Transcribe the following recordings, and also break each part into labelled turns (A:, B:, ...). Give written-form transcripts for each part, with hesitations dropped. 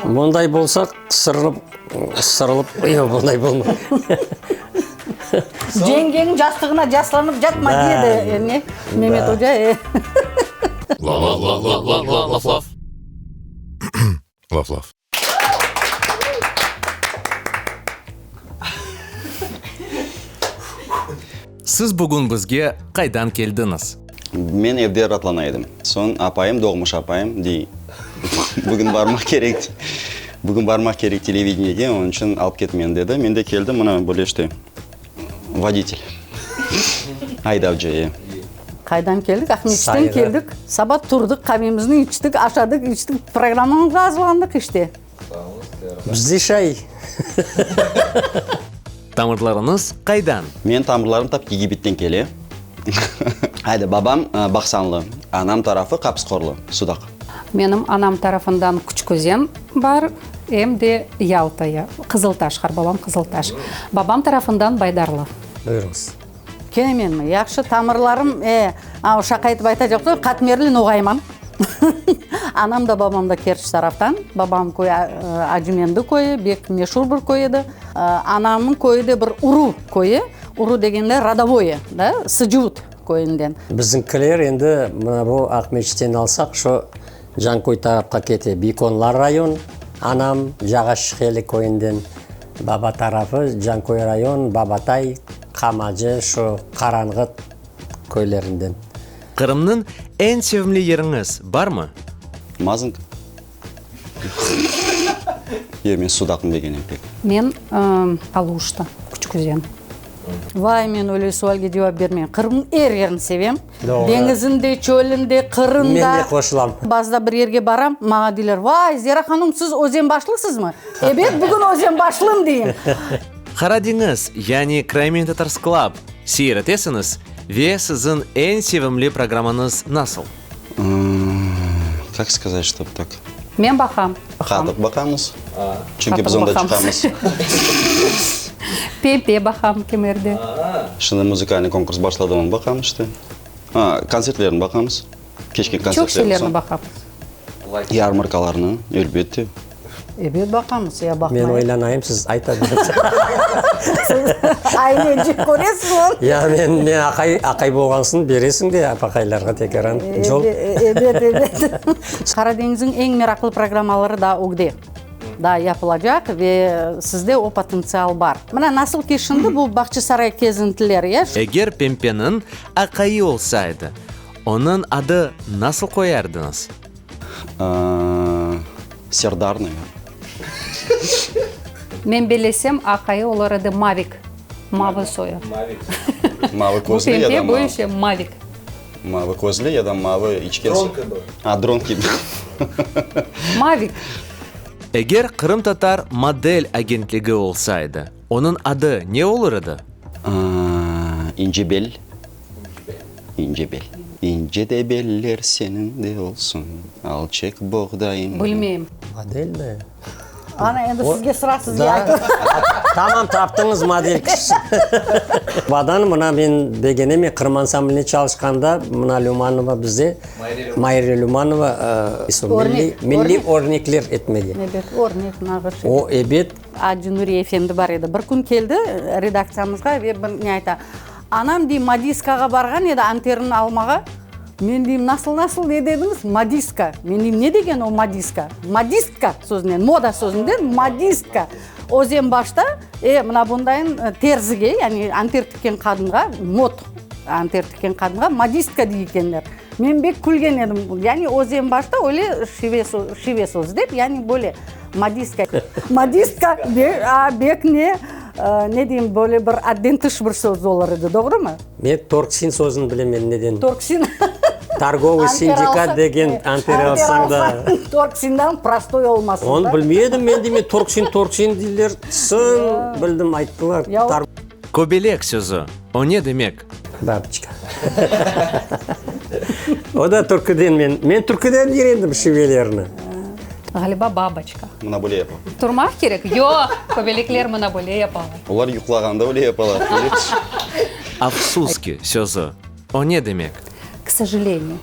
A: Bunday bolsa, sırılıp, sırılıp, yoq, bunday bolmay.
B: Ceñgeñ yastığına yaslanıp yatma, dedi ne, Memet oca, e.
C: Laf laf. Laf laf.
D: Siz bugün bizge qaydan keldiñiz?
E: Men evde ratlana edim. Soñ apayım, doğmuş apayım, dey, bugün barmaq kerek, bugün barmaq kerek televideniyege, onıñ içün alıp ket meni, dedi. Men de keldim, mına, böyle işte, voditel, aydavcı, e.
B: Qaydan keldik? Aqmescitten keldik. Saba turdıq, qavemizni içtik, aşadıq, içtik, programmamızğa azırlandıq işte.
A: Bizde şay.
D: Tamırlarıñız qaydan?
E: Menim tamırlarım tap Egipitten kele. Ayda, babam Baqsanlı, anam tarafı Qapısqorlı, Sudaq.
F: Menim anam tarafından Küçközen bar, em de Yaltaya, Qızıltaş, qartbabam Qızıltaş. Babam tarafından Baydarlı.
A: Buyurıñız.
B: Kene menmi? Yahşı, tamırlarım, e, a, şaqa etip aytacaq olsam, Qatmerli noğayman. Anam da, babam da Kerç taraftan. Babam köyü Acımendi köyü, bek meşur bir köy edi. Anamnıñ köyü de bir Uru köyü. Uru degende rodovoye, da, Sıcuvut köyünden.
A: Bizimkiler endi mına bu Aqmeçitten alsaq, şu Canköy tarafqa kete, Beykonlar rayon, anam Cağaşheli köyünden. Baba tarafı Canköy rayon, Babatay, Qamacı, şu Qaranğıt köylerinden.
D: Qırımnıñ eñ sevimli yeriñiz barmı?
E: Mazınka. Yoq, men Sudaqnı begenem pek.
F: Men Aluşta, Küçük-Üzen.
B: Vay, men öyle sualge cevap bermeyim. Qırımnıñ er yerini sevem.
A: Doğru.
B: Deñizin de, çölün de, qırın da.
A: Men de qoşulam.
B: Bazıda bir yerge baram, maña deyler, Vay, Zera hanım, siz özenbaşlısızmı? Ebet, bugün özenbaşlım, deyim.
D: Qara deñiz, yani Crimean Tatars Club seyir etesiñiz ve siziñ eñ sevimli programmañız nasıl?
E: Kak skazat, ştob tak?
F: Men baqam.
E: Qatıq baqamız. Çünki biz onda çıqamız.
F: Pempe baqam kimerde.
E: Şimdi muzıkalnıy konkurs başladı, onı baqamız işte. Kontsertlerni baqamız. Keçken
F: Çoq
E: kontsertlerni.
F: şeylerni baqamız.
E: Yarmarkalarnı, elbette.
B: Ebet baqamız, ya baqmayıq.
A: Men oylanayım, siz ayta beriñiz.
B: Ayneci köresiñ onı.
A: Ya men, men aqay, aqay bolğan soñ beresiñ de apaqaylarğa tekaran col.
B: Ebet, ebet. Qara deñizniñ eñ meraqlı programmaları daa ögde, daa yapılacaq ve sizde o potentsial bar. Mına nasıl ki şimdi bu Bağçasaray kezintileri, ya.
D: Eger Pempeniñ aqayı olsaydı, onıñ adı nasıl qoyardıñız?
E: Serdar, naverno.
F: Men bellesem, aqayı olar edi Mavik, mavı soyu.
E: Mavı közlü ya da
F: Bu pempe, bu Mavik.
E: Mavı közlü ya da mavı içken.
G: Dron kibi.
E: A, dron kibi.
F: Mavik.
D: Eger qırımtatar model agentligi olsaydı, onıñ adı ne olur edi?
E: İnce bel. İnce bel. İnce de beller seniñ de olsun, alçaq boğdayıñ.
F: Bilmeyim.
A: Model mi?
B: Ana, endi sizge sıra, sizge aytın.
A: Tamam, taptıñız model kişisi. Badan, mına men begenem, men Qırım ansambline çalışqanda, mına Lümanova bizde, Mayre Lümanova, milliy, milliy örnekler etmege.
B: Ebet, örnek nağış.
A: O, ebet.
B: Acı Nuri efendi bar edi. Bir kün keldi redaktsiyamızğa ve bir ne ayta, Anam, dey, modiskağa barğan edi anterini almağa. Men deyim, nasıl, nasıl, ne dediñiz? Modiska. Men deyim, ne degen o modiska? Modistka sözünden, moda sözünden modistka. Özenbaşta, e, mına bundayın terzige, yani anter tikken qadınğa, mot anter tikken qadınğa modistka dey ekenler. Men bek külgen edim. Yani Özenbaşta öyle şive, şive sözü dep, yani böyle modistka. Modistka, bek ne, ne deyim, böyle bir adden tış bir söz olur edi, doğrumı?
A: Men torksin sözüni bilemen neden.
B: Torksin.
A: Torgovıy sindikat degen anter alsañ da.
B: Torksindan prostoy olmasın da.
A: Onı bilmey edim men deyim, torksin, torksin deyler, soñ bildim, ayttılar.
D: Köbelek sözü, o ne demek?
A: Baboçka. O da türküden men, men türküden öğrendim şivelerni.
F: Ğaliba baboçka.
E: Mına böyle yapa.
F: Turmaq kerek? Yoq, köbelekler mına böyle yapalar.
E: Olar yuqlağanda öyle yapalar.
D: Afsus ki sözü, o ne demek?
F: K sojaleniyu.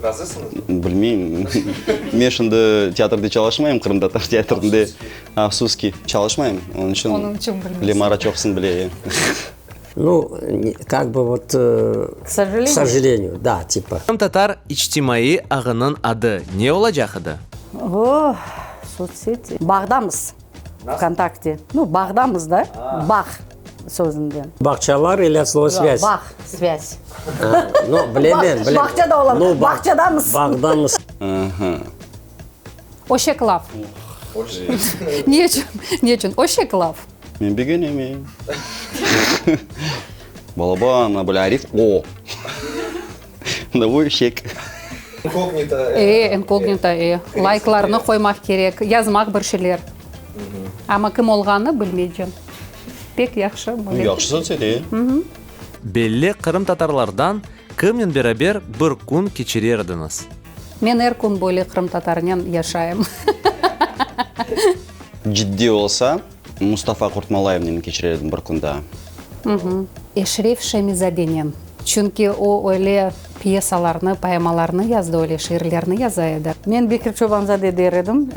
D: Razısıñızmı?
E: Bilmeyim. Men şimdi teatrde çalışmayım, qırımtatar teatrinde. Afsus ki, çalışmayım. Onıñ içün
F: Onıñ içün bilmeysiñ.
E: Lemara çoqusını bile, e.
A: Nu, kak bı vot,
B: K sojaleniyu?
A: K sojaleniyu, da, tipa.
D: Qırımtatar içtimaiy ağınıñ adı ne olacaq edi?
B: Oh, sotseti. Bağdamız. Vkontakte. Nu, bağdamız da, bağ sözünden.
A: Bağçalar ili ot slova svâz?
B: Bağ, svâz.
A: Nu, bilemen, bilem.
B: Bağça da ola
A: Nu,
B: Bağçadamız.
A: Bağdamız.
E: Aha.
F: Öşek laf. Ne içün? Ne içün öşek laf?
E: Men begenemeyim. Balaban, mına böyle arif o. Mına bu eşek.
C: İnkognito.
F: E, inkognito, e. Layklarnı qoymaq kerek, yazmaq bir şeyler. Amma kim olğanını bilmeycem. Pek yahşı.
E: Yahşı sotseti, e.
D: Belli qırımtatarlardan kimnen beraber bir kün keçirer ediñiz?
F: Men er kün böyle qırımtatarnen yaşayım.
E: Ciddiy olsa, Mustafa Qurtmalayevnen keçirer edim bir kün daa.
F: Eşref Şemizadenen. Çünki o öyle pyesalarnı, poemalarnı yazdı, öyle şiirlerni yaza edi.
B: Men Bekir Çobanzade der edim.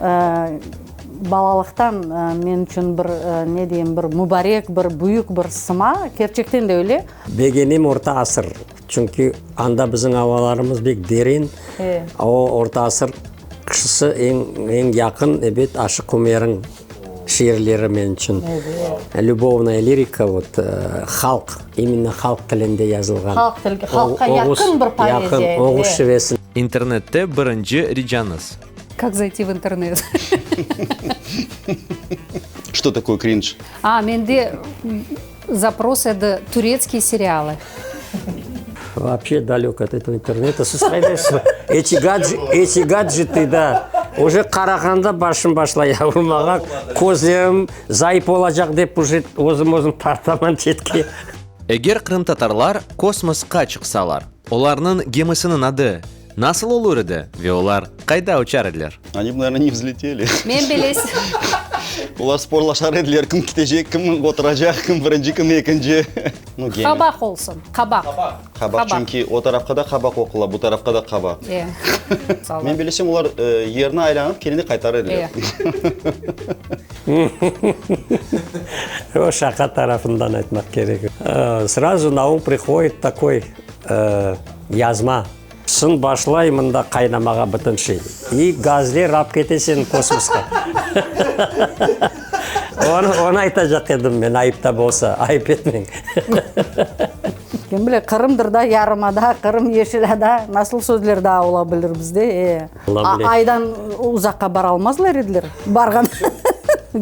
B: Balalıqtan men içün bir, ne deyim, bir mubarek, bir büyük bir sıma. Kerçekten de öyle.
A: Begenem orta asır, çünki anda bizim avalarımız bek derin. O orta asır Qışısı eñ, eñ yaqın, ebet, Aşıq Ümerniñ şiirleri men içün. Lübovnaya lirika, vot, halq, imenno halq tilinde yazılğan.
B: Halq til, halqqa yaqın bir poeziya edi.
A: Yaqın, oğuz şivesi.
D: İnternette birinci ricañız.
F: Kak zayti v internet?
E: Что такое кринж?
F: A, mende Zapros edi, turetskiy serialı.
A: Voobşe dalök ot этого interneta. Siz qaydaysız? Eti gadj, eti gadjetı, da. Uje qarağanda başım başlay ağırmağa, közlerim zayıp olacaq dep uje özüm özüm tartaman çetke.
D: Eger qırımtatarlar kosmosqa çıqsalar, olarnıñ gemisiniñ adı nasıl olur edi ve olar qayda uçar ediler?
E: Oni b, naverno, ne vzleteli.
F: Men bilesiz.
E: Olar sporlaşar ediler, kim ketecek, kim oturacaq, kim birinci, kim ekinci. Nu, gemi.
F: Qabaq olsun, qabaq.
E: Qabaq, çünki o tarafqa da qabaq oqula, bu tarafqa da qabaq.
F: E.
E: Men bilesem, olar yerni aylanıp, kene de qaytar ediler.
F: E.
A: O şaqa tarafından aytmaq kerek. Srazu na um prihodit takoy yazma. Sın başlay mında qaynamağa bütün şey. İ gazler ap kete seni kosmosqa. Onı, onı aytacaq edim men, ayıp da bolsa, ayıp etmeñ.
B: Kim bile, Qırımdır da, yarımada, Qırım, yeşil ada, nasıl sözler daa ola bilir bizde, e.
A: Ola bile.
B: Aydan uzaqqa bara almazlar ediler, barğan.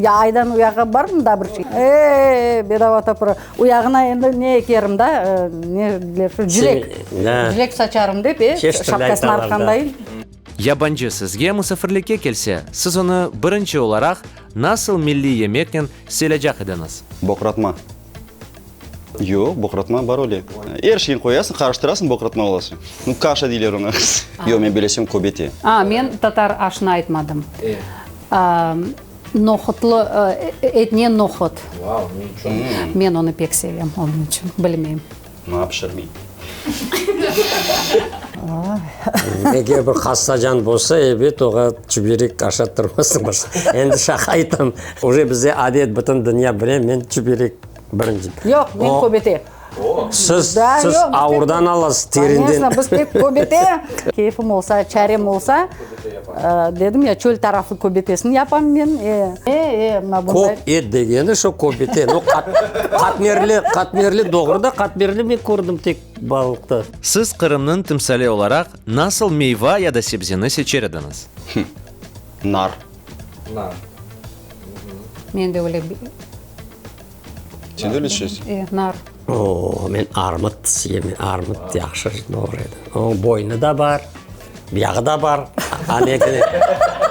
B: Ya aydan uyağa barmı daa bir şey? E, bedava topraq. Uyağına endi ne ekerim da, ne deyler şu, cilek. Cilek saçarım dep, e, şapkasını artqandayın.
D: Yabancı sizge musafirlikke kelse, siz onı birinci olaraq nasıl milliy yemeknen sıylacaq ediñiz?
E: Boqratma. Yoq, boqratma bar öyle. Er şeyni qoyasıñ, qarıştırasıñ, boqratma olasıñ. Nu, kaşa deyler onı. Yoq, men bilesem köbete.
F: A, men tatar aşını aytmadım. Nohutlı, etnen nohut.
C: Vau, ne içün?
F: Men onı pek sevem, onıñ içün, bilmeyim.
E: Maña pişirmey.
A: Eger bir hastacan bolsa, ebet, oğa çiberek aşattırmasıñ başta. Endi şaqa aytam. Uje bizde adet, bütün dünya bile, men çiberek birinci.
B: Yoq, men köbete.
A: Siz, siz avurdan alasız, terinden.
B: Конечно, biz tek köbete. Keyfim olsa, çarem olsa, dedim ya, çöl taraflı köbetesini yapam men. E, e, mına bunday.
A: Kök et degeni şu köbete. Nu, qatmerli, qatmerli doğru da, qatmerli men kördim tek balıqta.
D: Siz Qırımnıñ timsali olaraq nasıl meyva ya da sebzeni seçer ediñiz?
E: Nar.
C: Nar.
F: Men de öyle.
E: Sen de öyle tüşünesiñ?
F: E, nar.
A: O, men armut yeme, armut yahşı doğru edi. Onıñ boynu da bar, yağı da bar. Anekini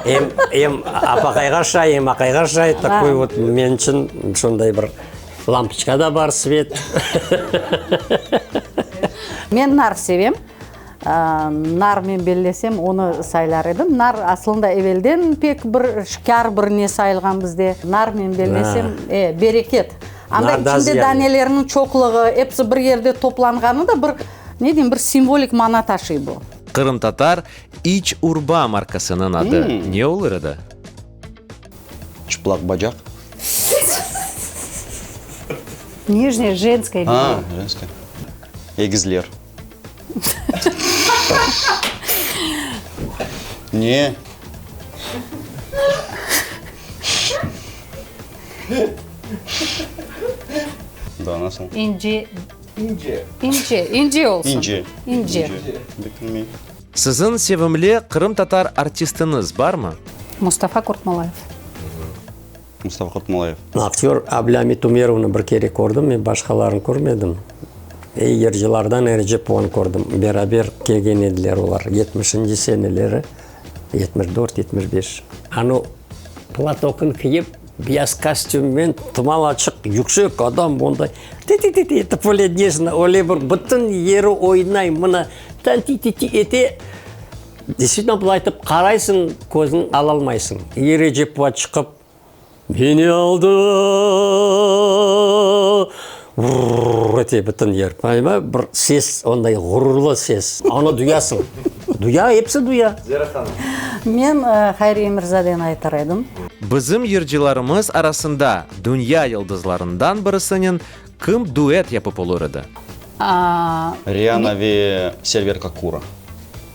A: em, em apaqayğa şay, em aqayğa şay. Takoy vot men içün şunday bir lampoçka da bar, svet.
B: Men nar sevem. Nar, men bellesem, onı saylar edim. Nar, aslında, evelden pek bir şikâr bir ne sayılğan bizde. Nar, men bellesem, e, bereket. Anda içinde danelerniñ çoqluğı, episi bir yerde toplanğanı da bir, ne deyim, bir simvolik mana taşıy bu.
D: Qırımtatar iç urba markasınıñ adı ne olur edi?
E: Çıplaq bacaq.
F: Nijnâya jenskaya
E: A, jenskaya. Egizler. Ne? Da, nasıl?
F: İnce.
C: İnce.
F: İnce, ince olsun.
E: İnce.
F: İnce.
E: Beklenmey.
D: Siziñ sevimli qırımtatar artistiñiz barmı?
F: Mustafa Kurtmulayev.
E: Mustafa Kurtmulayev.
A: Aktör Ablâmit Umerovnı bir kere kördim, men başqalarını körmedim. E, yırcılardan Erecepovnı kördim. Beraber kelgen ediler olar, yetmişinci seneleri, 74, 75. Anu platokın kiyip, beyaz kostümmen, tumalaçıq, yüksek adam, onday ti-ti-ti-ti etip öyle nesini, öyle bir bütün yeri oynay, mına tan-ti-ti-ti ete. Действительno, bulay etip qaraysıñ, közüñ alalmaysıñ. Erecepova çıqıp, Meni aldı, vurr ete bütün yer. Понимаю, bir ses, onday ğururlı ses. Onı duyasıñ. Duya, episi duya.
C: Zera hanım.
B: Men Hayri Emirzadeni aytar edim.
D: Bizim yırcılarımız arasında dünya yıldızlarından birisinen kim duet yapıp olur edi?
E: Riana ve Selver Kakura.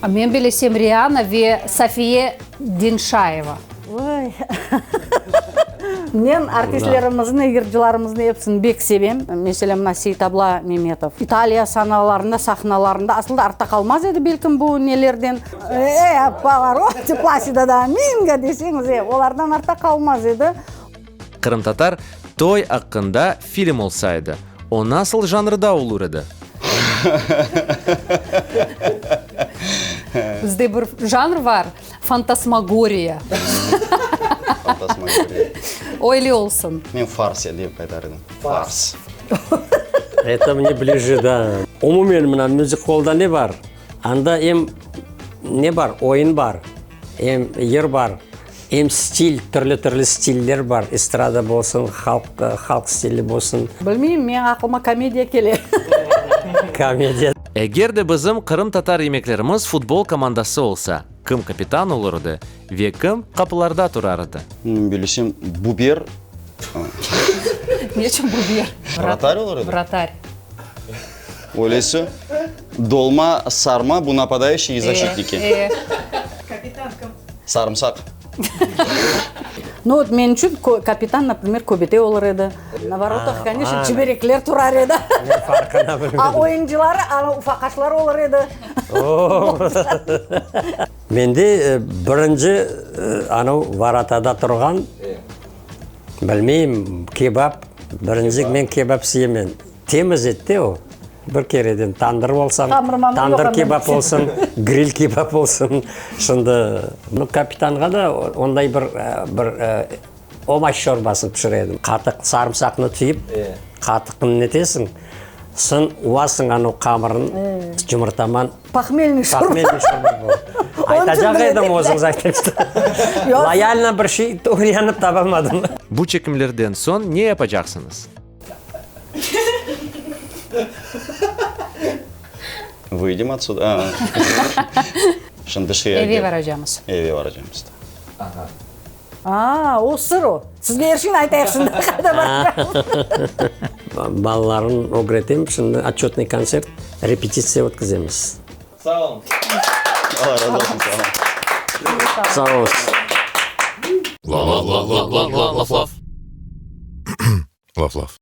F: Men bilesem Riana ve Safiye Dinşayeva.
B: Oy, men artistlerimizni, yırcılarımıznı episini bek sevem. Meselâ, mına Seytabla Memetov. İtaliya sanalarında, sahnalarında, asılda artta qalmaz edi belkim bu nelerden. E, Pavarotti, Plasido Domingo deseñiz, e, olardan artta qalmaz edi.
D: Qırımtatar toy aqqında film olsa edi, o nasıl janrda olur edi?
F: Bizde bir janr bar, fantasmagoriya.
E: Fantasmagoriya.
F: Öyle olsun.
E: Men fars dep aytar edim. Fars.
A: Это мне ближе, da. Umumen, mına müzik-holda ne bar? Anda em ne bar, oyun bar, em yır bar, em stil, türlü-türlü stiller bar, estrada bolsun, halq, halq stili bolsun.
B: Bilmeyim, meñe aqlıma komediya kele.
A: Komediya.
D: Eger de bizim qırımtatar yemeklerimiz futbol komandası olsa, kim kapitan olur edi ve kim qapılarda turar edi?
E: Men bilsem, Buber.
F: Ne içün Buber?
E: Vratar olur edi.
F: Vratar.
E: Öyleyse, dolma, sarma, bu napadaющий i защитniki.
F: E, e.
G: Kapitan kim?
E: Sarımsaq.
B: Nu, vot, men içün kapitan, naprimer, köbete olur edi. Na vorotah, koneçno, çiberekler turar edi.
A: Men farqına bilmedim.
B: A oyuncıları, ana ufaqaşlar olur edi.
A: Mende birinci anav vorotada turğan, bilmeyim, kebap, birinci men kebap siyemen. Temiz et de o. Bir kereden tandır olsan, tandır kebap olsun, gril kebap olsun. Şimdi, nu, kapitanğa da onday bir, bir omaş şorbasını pişire edim. Qatıq, sarımsaqnı tüyip, qatıqnı netesiñ, soñ uvasıñ anav qamırın yumurtaman.
B: Pahmelniy şorba.
A: Pahmelniy şorba bu. Aytacaq edim, özüñiz ayttınız. Loyalno bir şey öğrenip tapamadım.
D: Bu çekimlerden soñ ne yapacaqsıñız?
E: Выйдем отсюда. Şimdi şey
F: Eve varacamız.
E: Eve varacamız.
B: Aa, o sır o. Sizge er şeyni aytayıq şimdi, qayda baracağımıznı.
A: Balalarnı ögretem, şimdi otçötnıy kontsert, repetitsiya ötkizemiz.
C: Sağ olun.
E: Allah razı olsun, sağ olun.
A: Sağ olunız.
H: Laf laf. Laf laf.